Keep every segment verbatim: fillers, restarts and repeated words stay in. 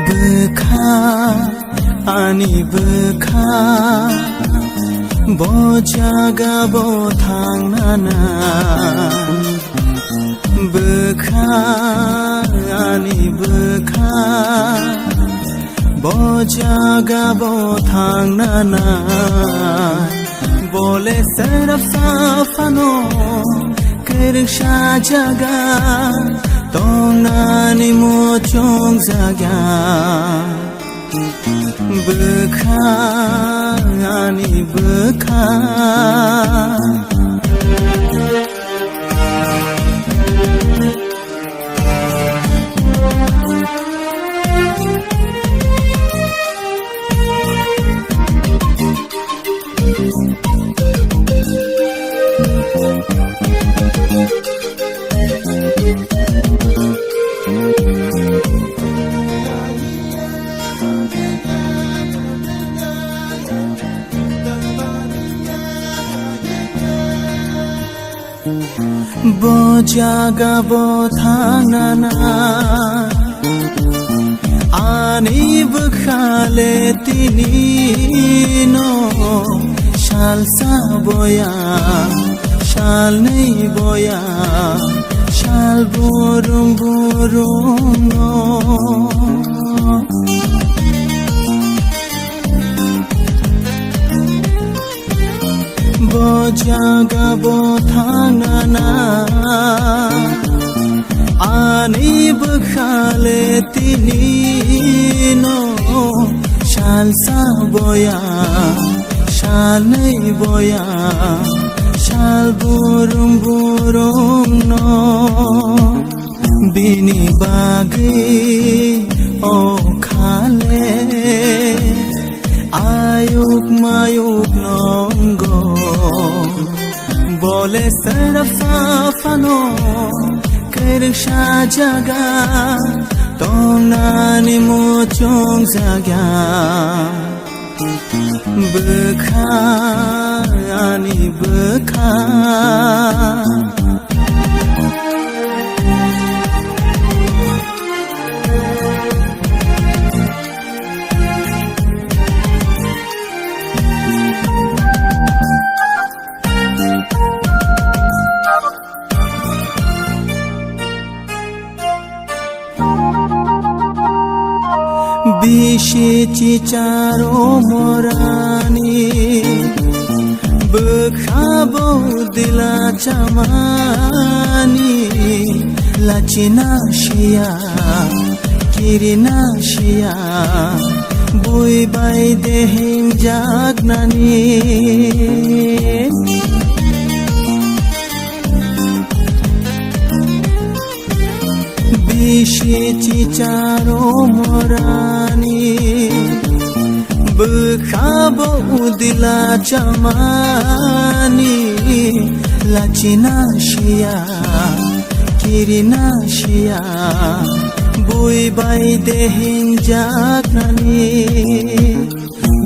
Bwkha, ani bwkha, bo jaga bo thangnana. Bwkha, ani bwkha, bo jaga bo thangnana. Bole serap safano, kwrwngsa jaga, tongnani muchung jaga. Bwkha, ani bwkha. Bo jaga bo thangnana, ani bwkhale tini no, salsa boya, salnwi boya, sal burum burum no. Bo jaga bo thangnana, ani bwkhale tini no, salsa boya, salnwi boya, sal burum burum no. Bini bagwi o khale ayuk mayuk nongo. Bole serap safano, kwrwngsa jaga, tongnani muchung jaga. Bwkha, ani bwkha. Bisi chicharo morani, bwkha bo dila chamani, lachina siya, kirina siya, bui bai dehing jagnani. Bisi chicharo morani, bwkha bo udila chamani, lachina siya, kirina siya, bui bai dehing jagnani.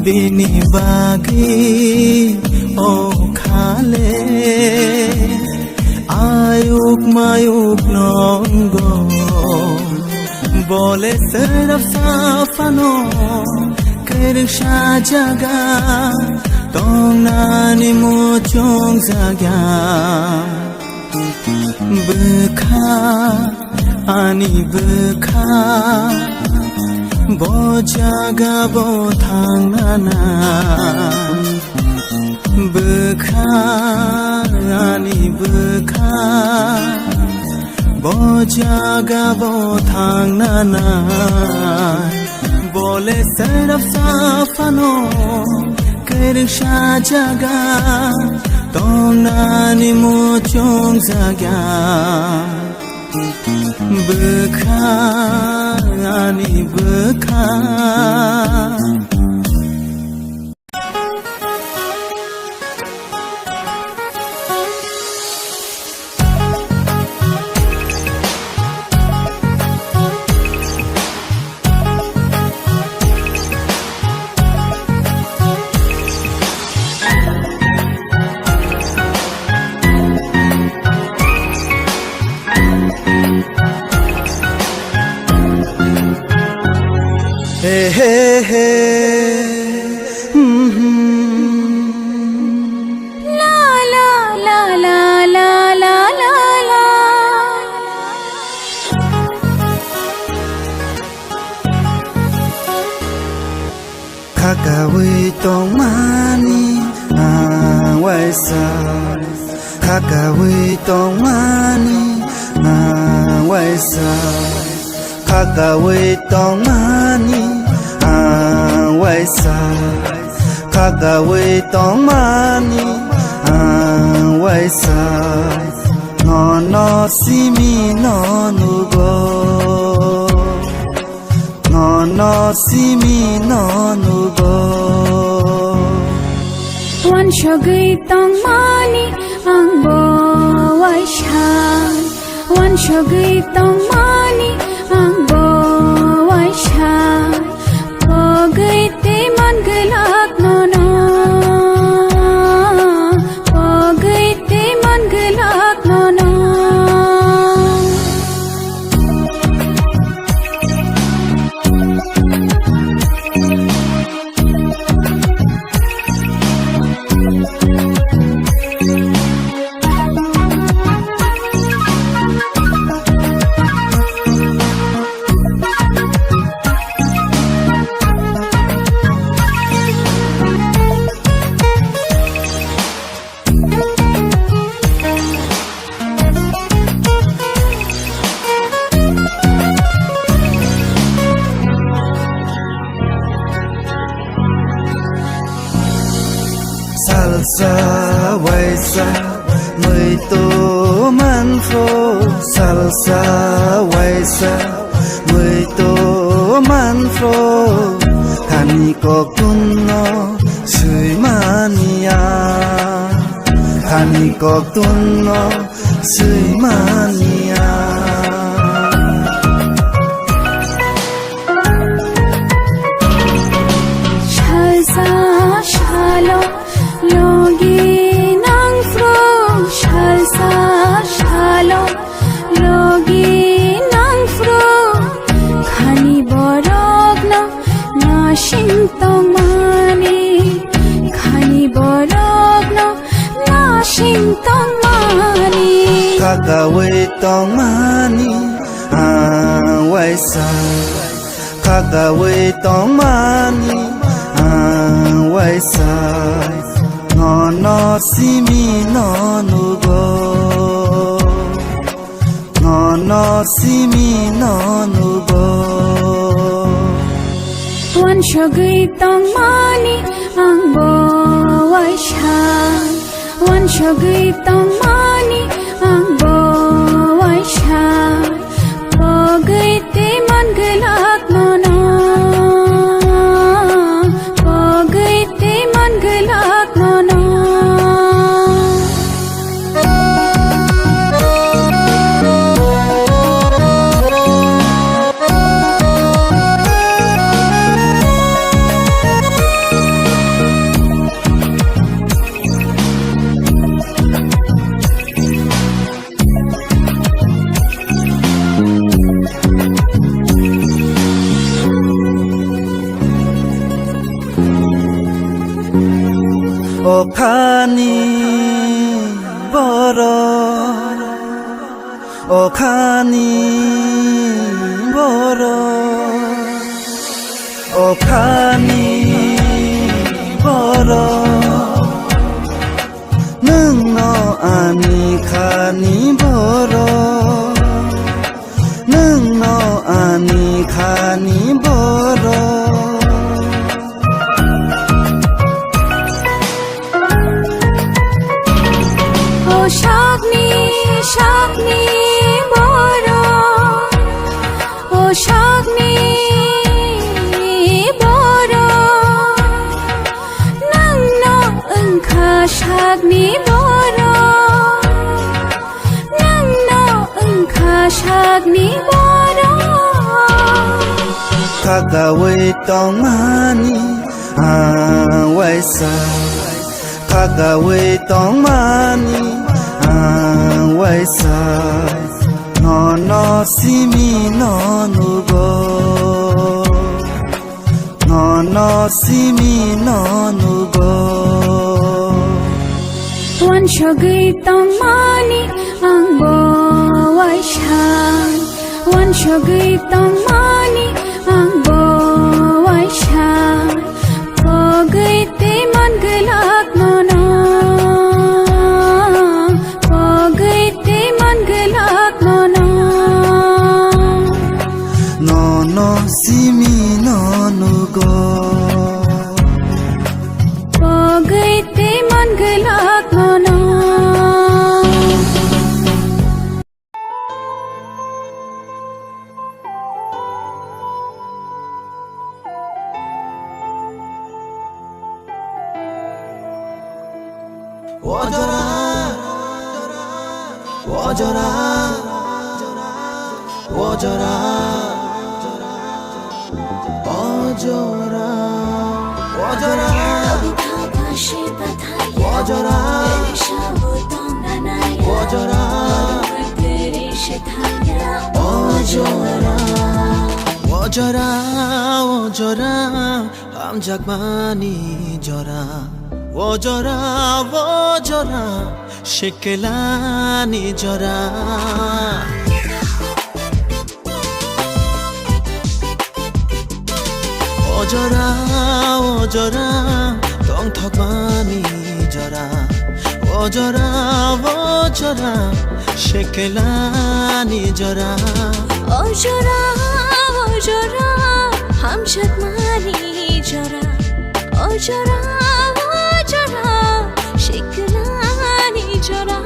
Bini bagwi o khale ayuk mayuk nongo. Bole serap safano, kwrwngsa jaga, tongnani muchung jaga. Bwkha, ani bwkha, bo jaga bo thangnana. Bwkha, ani bwkha, bo jaga bo thangnana. Bole serap safano, kwrwngsa jaga, Tongnani muchung jakya bwkha, ani bwkha. He, he, he. Hmm, hmm. La, la, la. Khakaui tongmani ang waisa. Khakaui tongmani ang waisa. Khakaui tongmani ang waisa. Khakaui tongmani ang waisa. Nono simi no nugo. Nono simi no nugo. Wansogwi tongmani ang bo waisa. Wansogwi tongmani ang bo waisa. Pogwi tei man gwlak nono. Pogwi tei man gwlak nono. Salsa waisa muitu manphu, salsa waisa muitu manphu, khani kok tunno swimania, khani kok tunno swimania. Salsa salo logi nangphru, salsa salo logi nangphru, khani borokno nasing tongmani, khani borokno nasing tongmani. Khakaui tongmani ang waisa. Khakaui tongmani ang waisa. Nono simi no nugo. Nono simi no nugo. Wansogwi tongmani ang bo waisa. Wansogwi tongmani ang bo waisa. Pogwi tei man gwlak nono. Pogwi tei man gwlak nono. O khani borok, o khani borok, o khani borok, nwngno ani khani borok. Nwngno ani khani borok. Khagawi tongmani ang waisa, khagawi tongmani ang waisa, nono simi no nugo, nono simi no nugo. Wansogwi tongmani ang bo waisa, wansogwi tongmani ang bo waisa, pogwi tei mangwlak nono, pogwi tei mangwlak nono, nono simi no nugo. Pogwi tei mangwlak nono. O jora, o jora, o jora, o jora, o jora, o jora, o jora, o jora, o jora. Hamjakmani jora, o jora, o jora, sikilani jora. O jora, o jora, tongthokmani jora. O jora, o jora, sikilani jora. O jora, o jora, hamjakmani jora. O jora, o jora, sikilani jora.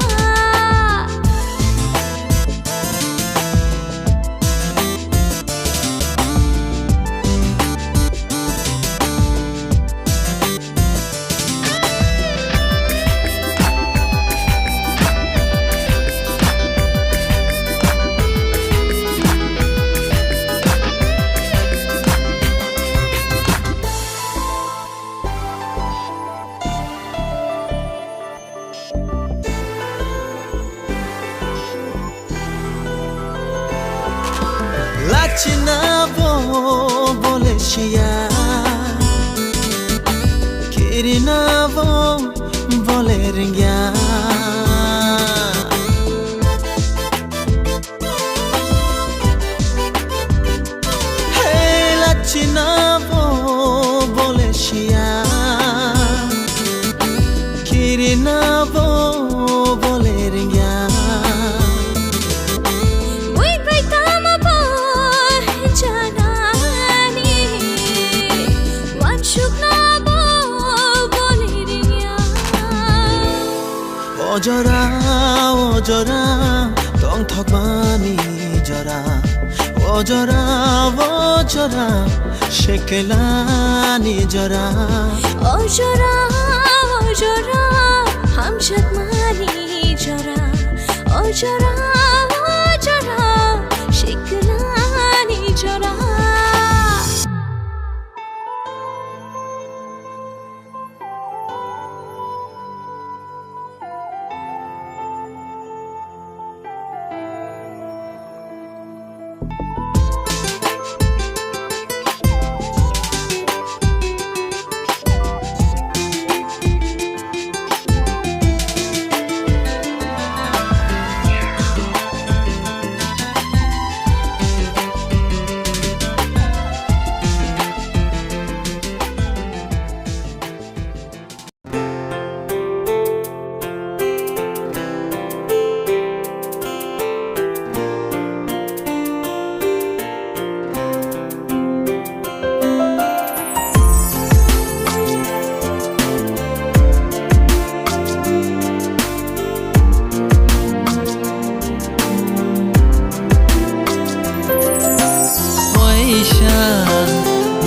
Lachina bo bole siya, kirina bo bole ringya. Hey, lachina bo bole siya, kirina bo bole ringya. Buibai tama bo janani, wansukna bo bole ringya. O jora, o jora, tongthokmani jora. O jora, o jora, sikilani jora. O jora, o jora, hamjakmani jora. O jora, o jora, sikilani jora. Waisa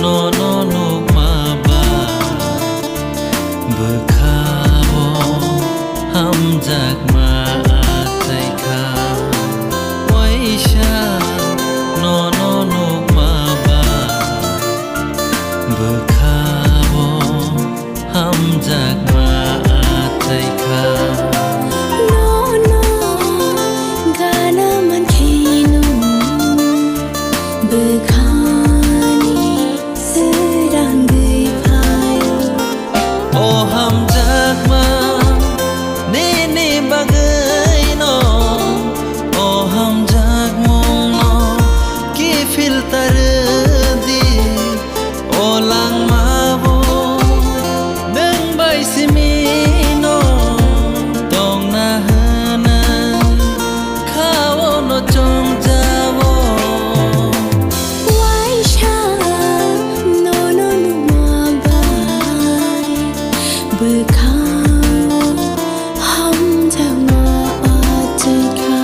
nono nukma ba bwkhao hamjakma achaikha. Waisa nono nukma ba Bwkhani swrangwi phaio. O hamjakma, nini bagwino, o hamjakmungno kiphil ta rwdi. O langmao nwng bai simino tongna hwnwi kha-o no chongjao. Waisa nono nukma bai bwkhao hamjakma achaikha.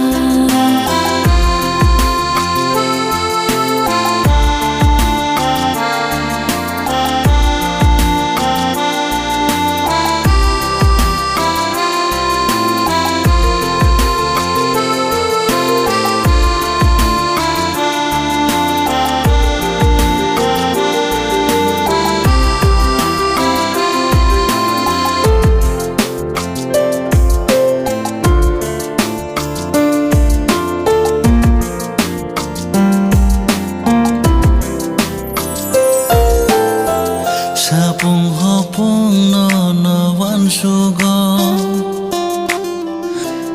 Sapung hopung no no uansugo,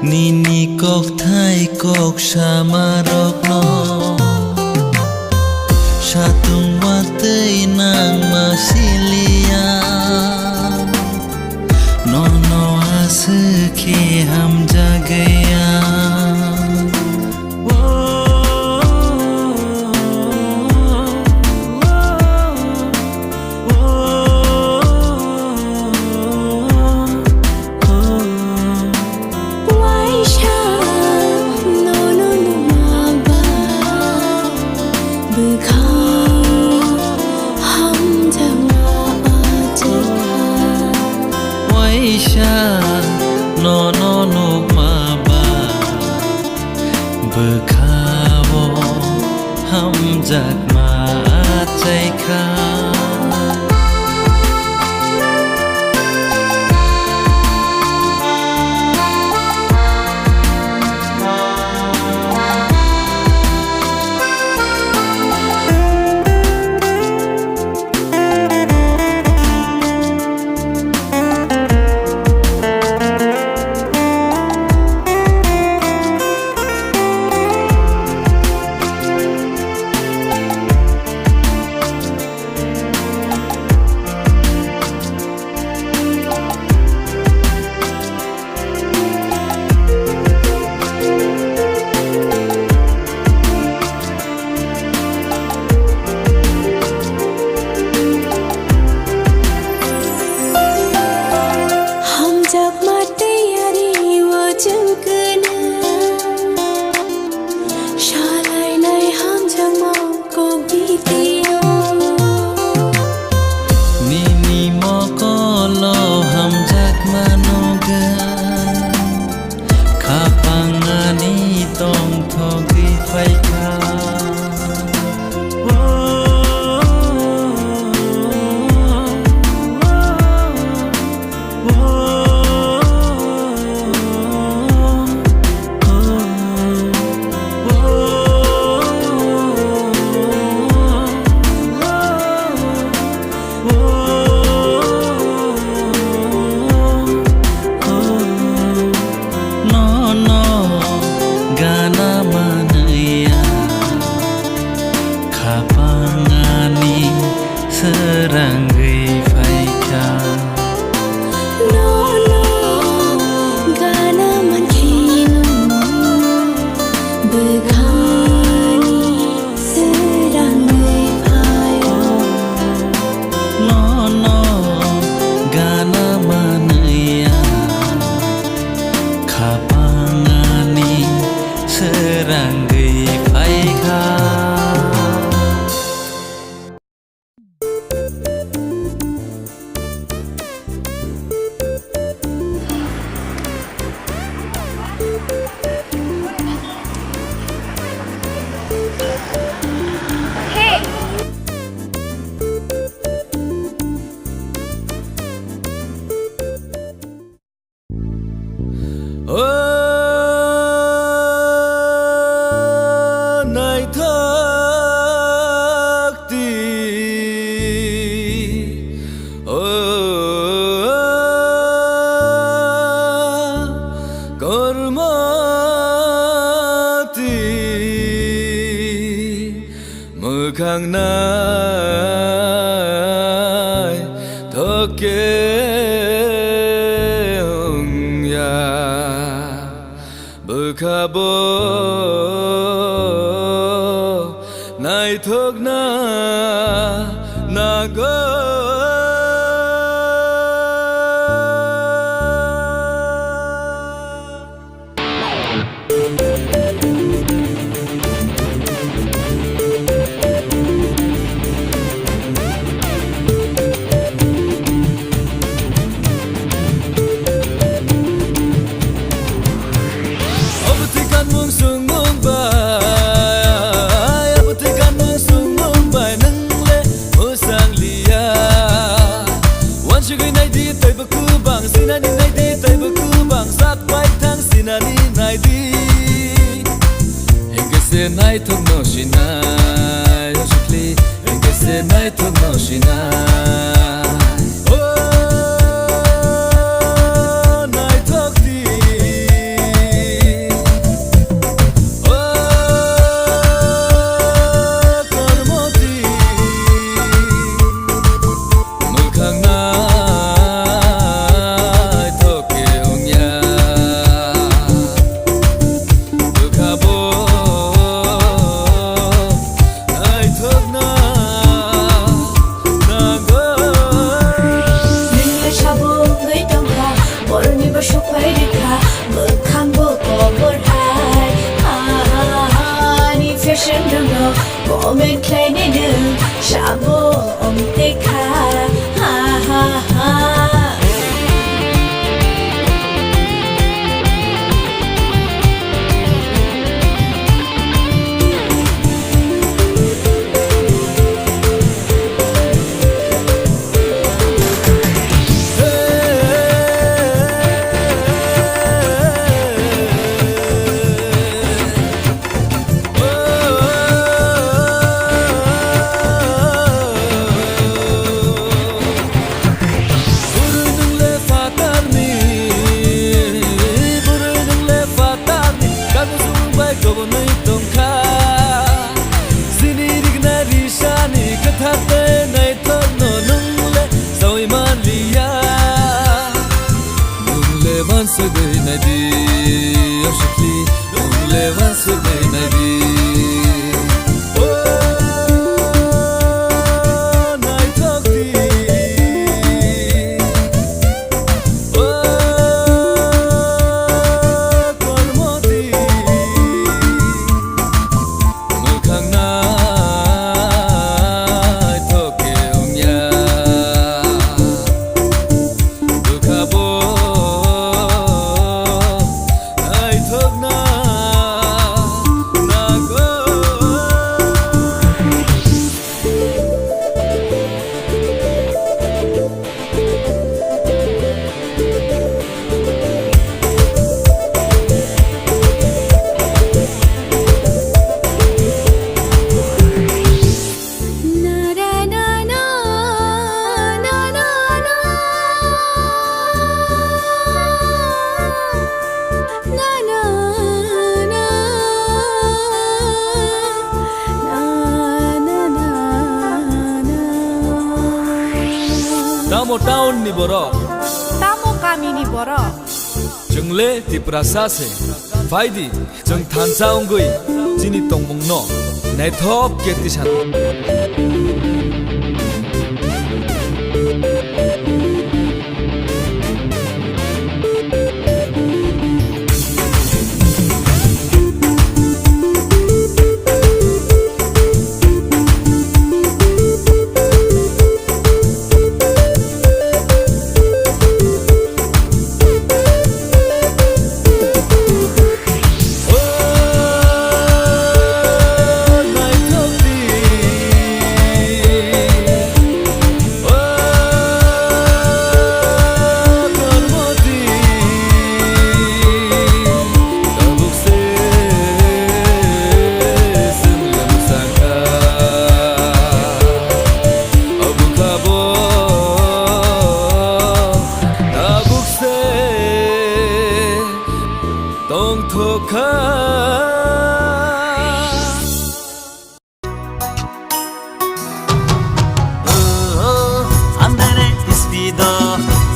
nini kokthai kok samarokno. Satung watwi nangma siliya. Nono aswk khe hamjakya. Waisa nono nukma ba bwkhao hamjakma achaikha. Waisa nono nukma ba bwkhao hamjakma achaikha. Hamjakma tiyari o chwng kwna, salainai hamjakma kok bitio. Nini mokolo hamjakma nugwi, khapang ani tongthogwi phaikha. Nono gana manwi ang khapang ani swrangwi phaikha. Nono gana mankheno bwkhani swrangwi phaio. Nono gana manwi ang khapang ani swrangwi phaikha. Mwkhang naithok khe wngya, bwkha bo naithokna nango. Obo twi kanmung swngmung bai, obo twi kanmung swngmung bai, nwng le mwchang liya. Uansugwi naidi teibo kubang, sinani naidi teibo kubang, sak bai thang sinani naidi. Hingke se naithok no sinai, o sikli, hingke se naithok no sinai. O naithok di. O kormo di. Mwkhang naithok khe wngya, bwkha bo naithokna nango. Nwng le sabo wngwi tongkha, borokni bo sokphai rikha, mwkhang bo kobor hai. Ani fashion rwngno comment khlainai nwng, sabo wngtwi kha. Ha, ha, ha. Bwrwi nwng le phatarni, bwrwi nwng le phatarni, kagusung bai kobonwi tongkha. Sini rigna risani kwthar tei naithokno nwng le saui manliya. Nwng le wansugwi naidi, o sikli, nwng le wansugwi naidi. O naithok di. O kormo di. Mwkhang naithok khe wngya, bwkha bo naithokna nango. Tamo town ni borok? Tamo kami ni borok? Chwng le Tiprasa se. Phai di, chwng thansa wngwi chini tongmung no naithok khe tisan.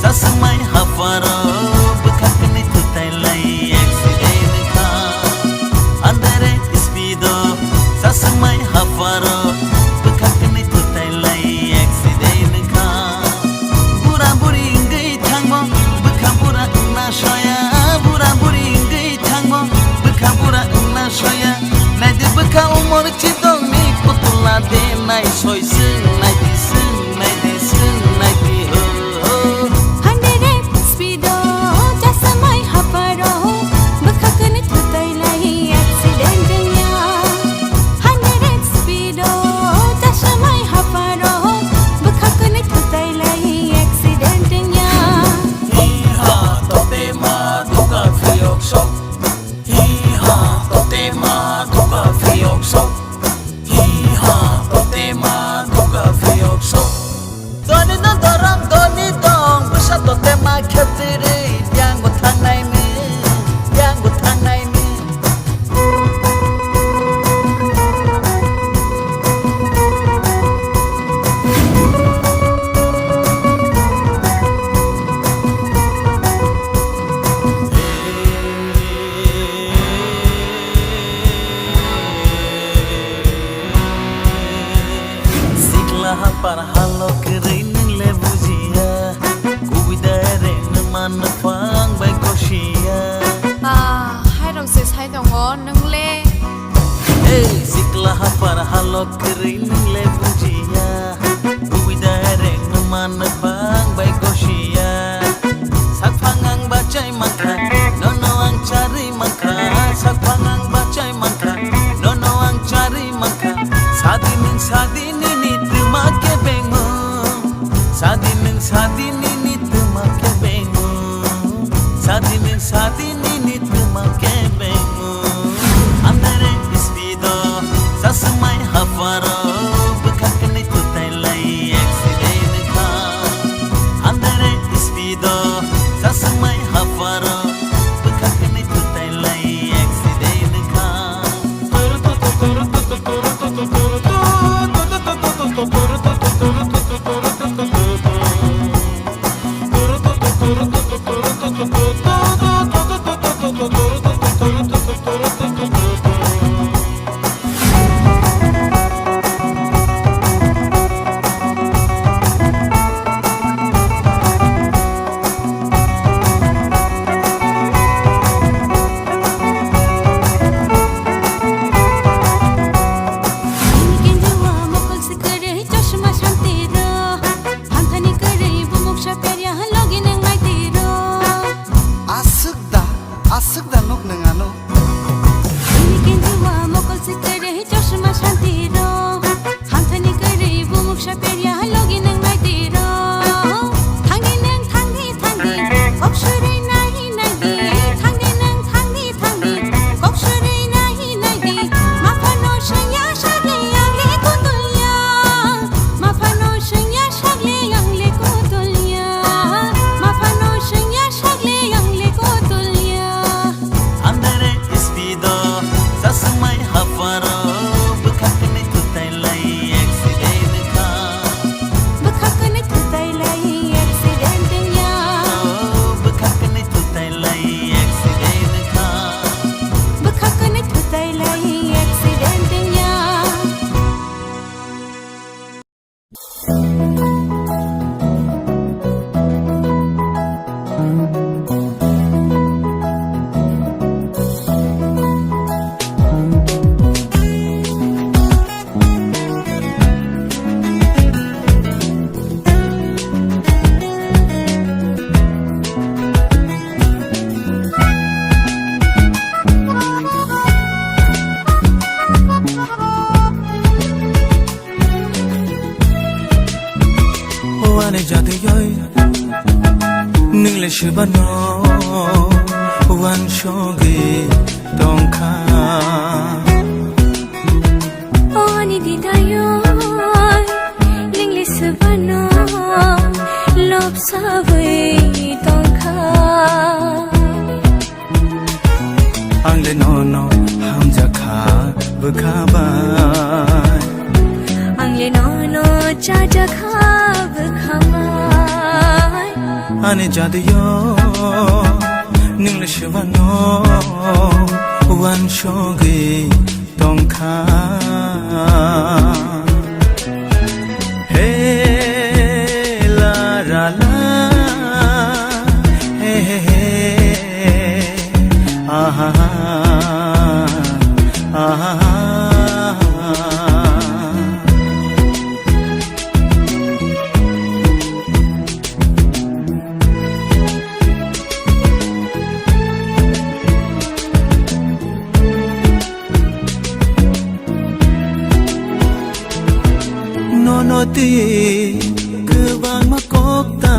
Chasmai haparo bwkha kwnwi twtai lai accident kha. Andare speedo chasmai haparo bwkha kwnwi twtai lai accident kha. Bura buri wngwi thangbo bwkha bura wngna soya, bura buri wngwi thangbo bwkha bura wngna soya. Naidi bwkha umor chidongni putula de nai soi swng naidi swng naidi swng naidi ho. Hundred speedo chasmai haparo bwkha kwnwi twtai lai accident wngya. Hundred speedo chasmai haparo bwkha kwnwi twtai lai accident wngya. Hi ha tote ma duka phiyok sok. Hi ha tote ma duka phiyok sok. Hi ha tote ma duka phiyok sok. Doni no dorom doni dong bwsa tote ma khetirwi yang bo thangnai ni, yang bo thangnai ni. Sikla hapar halo kwrwi nwng le bujiya. Kubui direct nw man nw phang bai kosiya. Ah, hairok se sai tongo, nwng le? Hey, sikla hapar halo kwrwi nwng le bujiya. Kubui direct nw man nw phang bai kosiya. Sakphang ang bachai mankha, nono ang charwi mankha. Sakphang ang bachai mankha, nono ang charwi mankha. Sadi nwng sadi nini twma kebengmo. Sadi nwng sadi nini twma kebengmo. Sadi nwng sadi nini twma kebengmo. Andare speedo chasmai haparo bwkha kwnwi twtai lai accident kha. Andare speedo chasmai haparo bwkha kwnwi twtai lai accident kha. Bini kinjua mokol si kwrwi chosma shanti rw. Hamthani kwrwi bumuksa perya logi nwng mai tiro. Aswk da, aswk da nuk nwng ano. Bini kinjua mokol si kwrwi chosma shanti rw. Hamthani kwrwi bumuksa perya logi nwng mai tiro. Thangdi nwng thangdi thangdi, kok suri nai nai di. Thangdi nwng thangdi thangdi, kok suri nai nai di. Maphano sengya sagli ang le kutulya. Maphano sengya sagli ang le kutulya. Maphano sengya sagli ang le kutulya. Andare speedo chasmai haparo bwkha kwnwi twtai lai accident kha. Bwkha kwnwi twtai lai accident wngya. Oh, bwkha kwnwi twtai lai accident kha. Bwkha kwnwi twtai lai accident wngya. O ani jatiyoi nwng le swbano uansugwi tongkha. O ani didayoi nwng le swbano lobsagwi tongkha. Ang le nono hamjakha bwkha bai. Ang le nono chajakha bwkha bai. Ani jadyo, nwng le swbano uansugwi tongkha. He la ra la, he he he, aha, aha. Nono twi kwbangma kok ta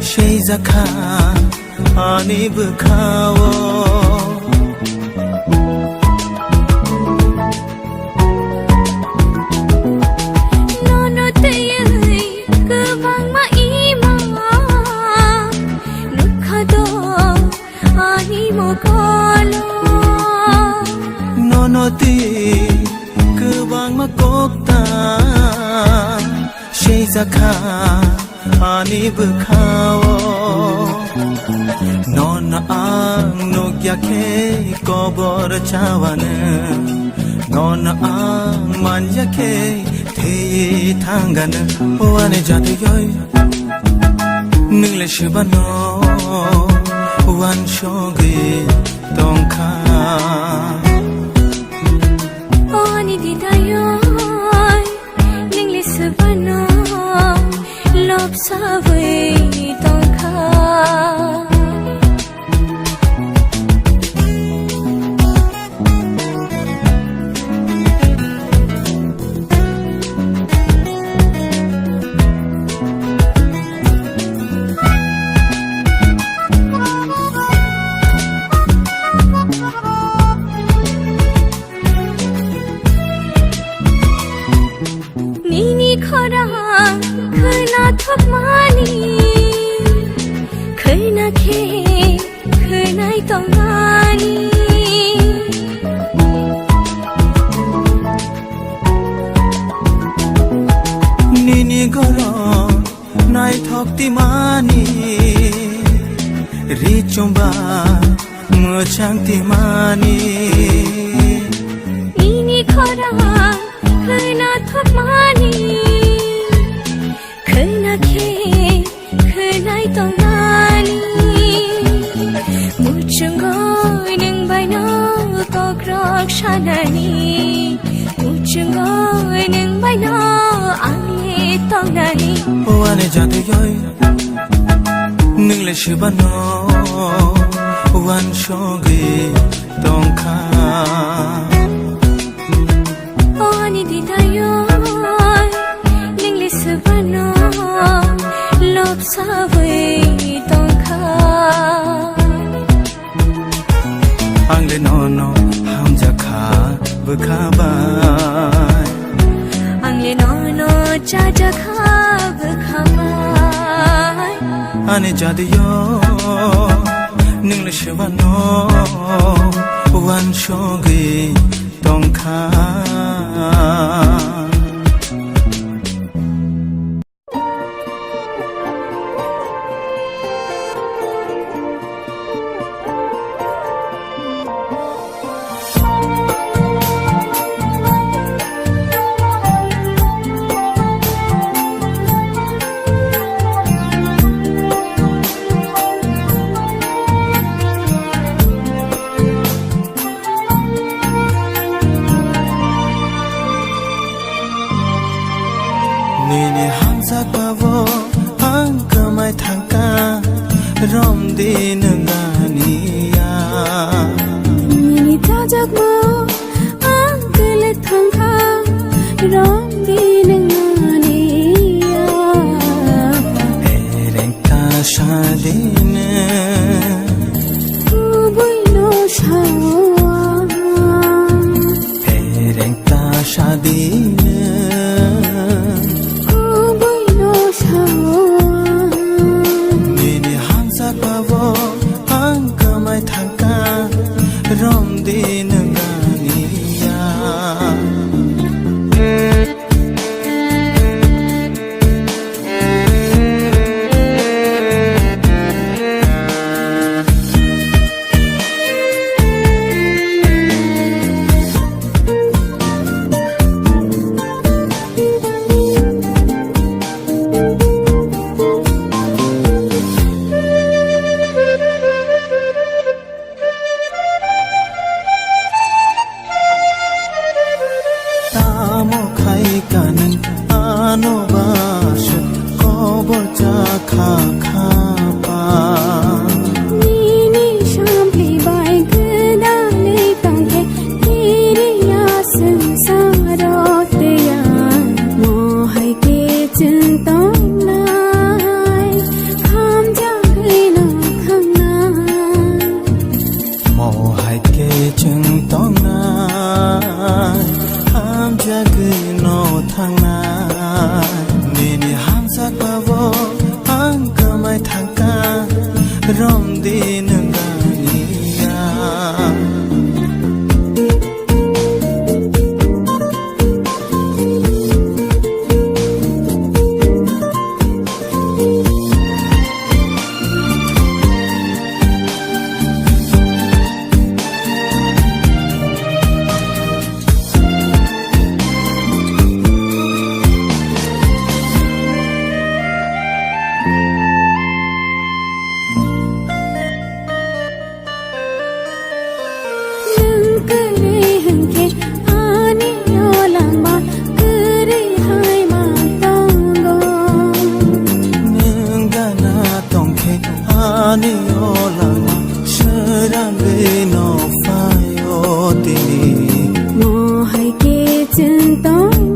seijakha ani bwkhao. Nono twiwi kwbangma ima nukha do ani mokolo. Nono twi kwbangma kok ta seijakha ani bwkhao. Nono ang nukya khe kobor chawano, nono ang manya khe thwi thangano. O ani jaduyoi, nwng le swbano uansugwi tongkha. O ani didayoi, nwng le swbano lobsagwi tongkha. Nini khorang khwnathokmani, khwna khe khwnai tongmani. Nini goron naithok timani, ri chumba mwchang timani. Nini khorang khwnathokmani, khwna khe khwnai tongmani. Muchungo nwng baino kokrok sanani, muchungo nwng baino ang le tongnani. O ani jaduyoi, nwng le swbano uansugwi tongkha. O ani didayoi, nwng le swbano lobsagwi tongkha. Ang le nono hamjakha bwkha bai. Ang le nono chajakha bwkha bai. Ani jaduyoi, nwng le swbano uansugwi tongkha. Nini hamjakmao ang kwmai thangkha, romdi nwng ani ya. Nini chajakmao ang kwlwk thangkha, romdi nwng ani ya. Phereng ta sadina, kubui no sao. Phereng ta sadina, kubui no sao. Nini hamjakmao ang kwmai thangkha, romdi nwng ani ya.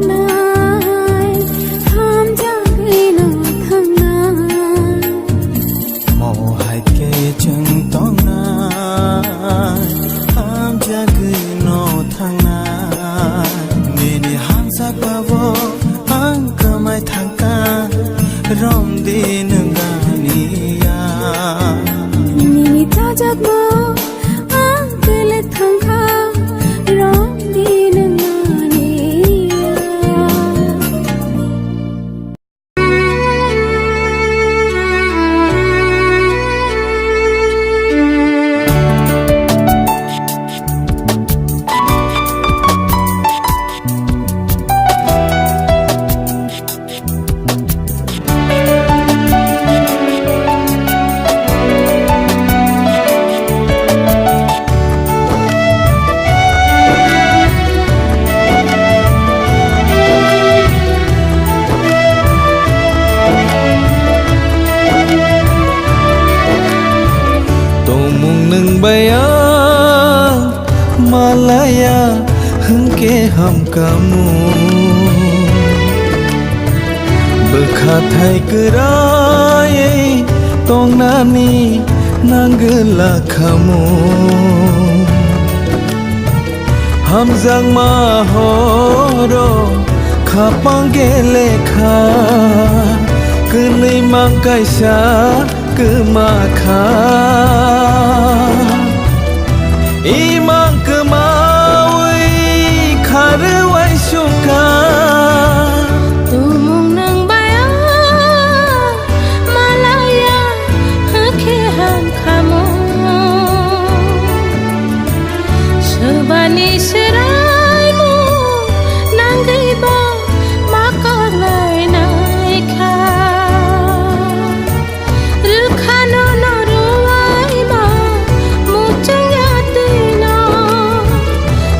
Nai, hamjagwino thangnai. Mo hai khe chwng tongnai, hamjagwino thangnai. Nini hamjakmabo ang kwmai thangkha, romdi nwng ani ya. Nini chajakma ang kwlwk thangkha, romdi nwng ani ya. Tongmung nwng bai ang malaya hwnkhe hamkhamu. Bwkha thai kwrwi tongnani nangwla khamu. Hamjakma horo khapang gelekha, kwnwi mang kaisa kwma kha. Imang kwmawi kharwi sukha. Tumung nang bai ang malaya hakhe hamkhamu. Swbani swraimu nangwi ba ma koklai naikha. Rwkhano no rwai ma muchung ya twino.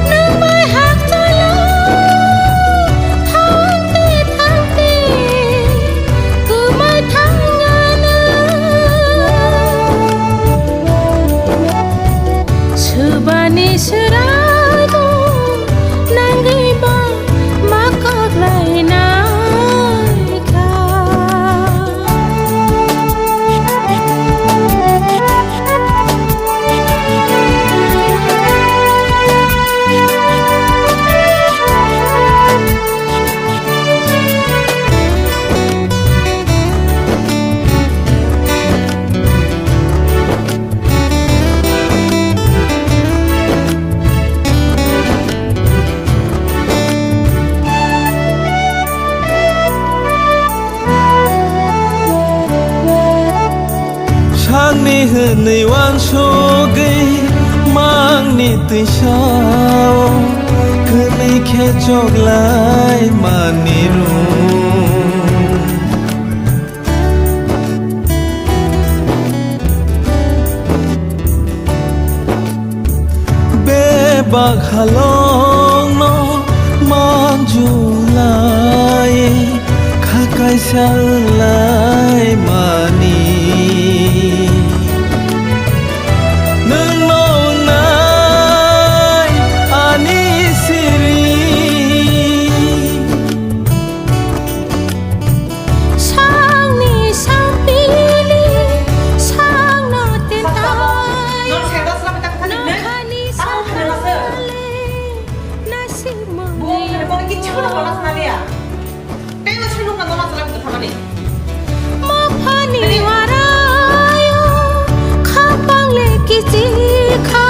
Nwng bai hakchalo thangte thangte kwmai thangano. Swbani swraimu nangwi ba ma koklai naikha. Sakni hwnwi uansugwi mangni twisao, kwnwi khe choklai mani rw. Bebak halongno manjulai, kha kaisa wnglaimani. Nwngno wngnai ani siri. Sakni sampili, sakno tentai. Nokhani sahale, nasimoni. Maphani warayo, khapang le kichi kha,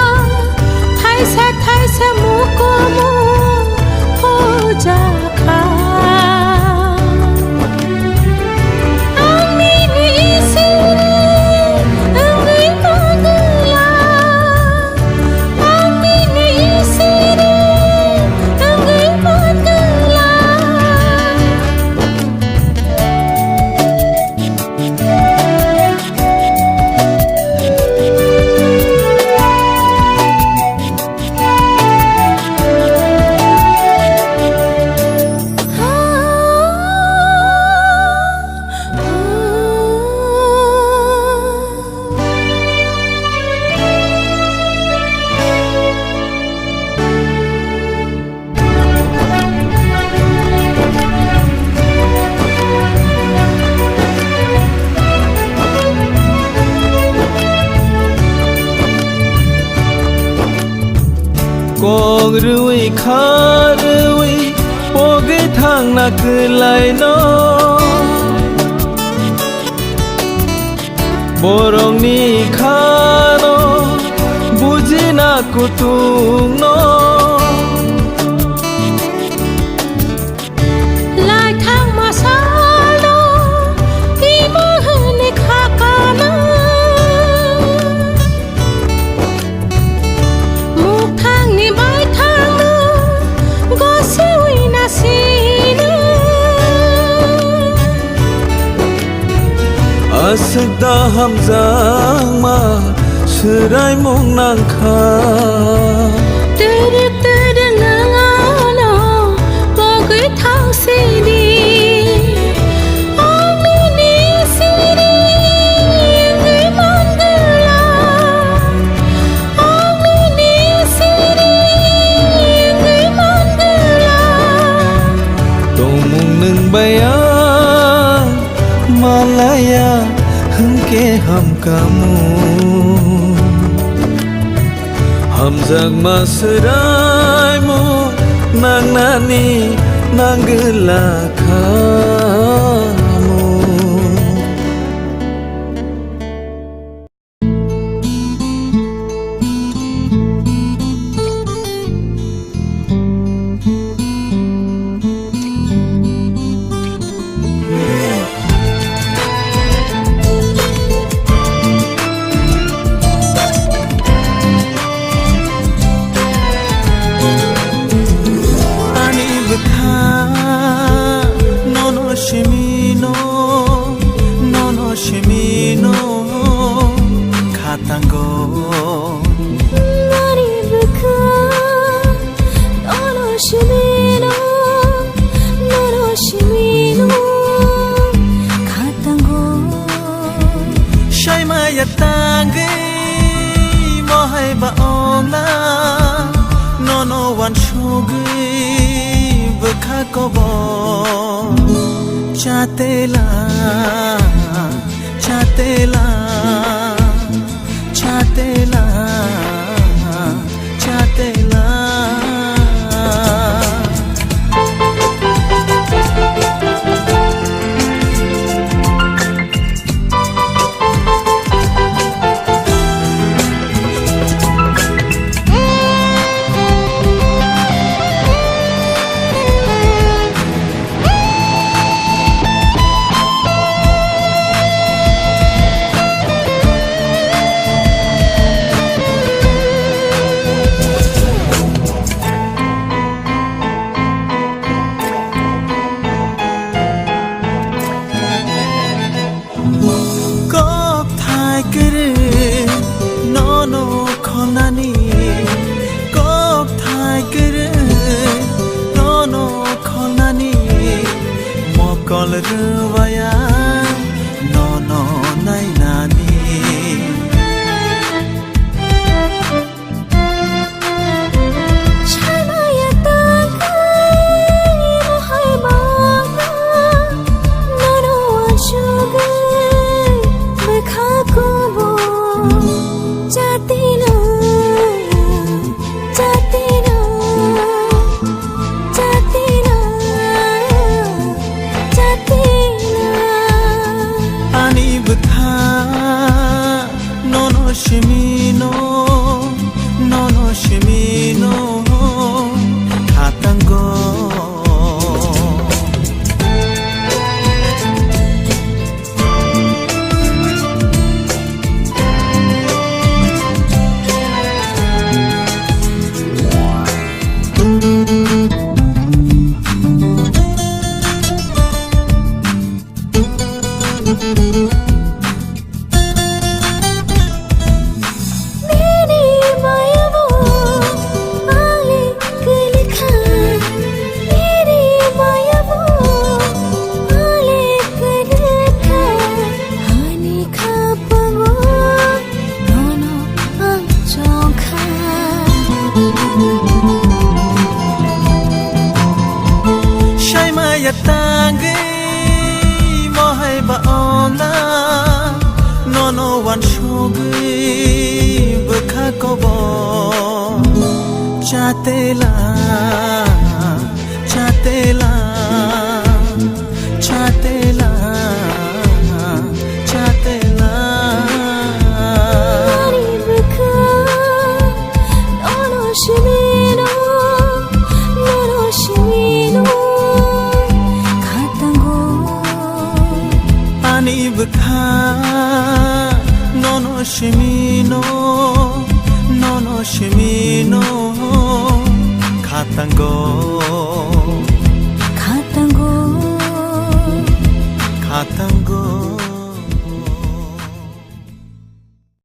thaisa thaisa mukumu hoja kha. Ang nini siri wngwi mangwla, ang nini siri wngwi mangwla. Ong rwi kha rwi pogwi thangna kwlaino. Borokni khano bujina kutung no. Laithang masalo imo hwnwi khakano. Muktangni baithangno gosiwi nasino. Aswk da hamjakma swraimung nangkha. Twrwk twrwk nwng ano pogwi thangsidi. Ang nini siri wngwi mangwla. Ang nini siri wngwi mangwla. Tongmung nwng bai ang malaya hwnkhe hamkamu. Hamjakma swraimung nangnani nangwla khamu. Ani bwkha nono simino, nono simino khatango. Ani bwkha nono simino, nono simino khatango. Saimaya tangwi mohai ba ongna, nono wansugwi bwkha kobo. Chatela, chatela, chatela, chatela. Kokthai kwrwi nono kholnani, kokthai kwrwi nono kholnani, mokol rwaya nono nainani. Ani bwkha nono simino, nono simino khatango. Saimaya tangwi mohai ba ongna, nono wansugwi bwkha kobo. Chatela, chatela, chatela, chatela. Ani bwkha, nono simino, nono simino, khatango. Ani bwkha, nono simino, nono simino, khatango.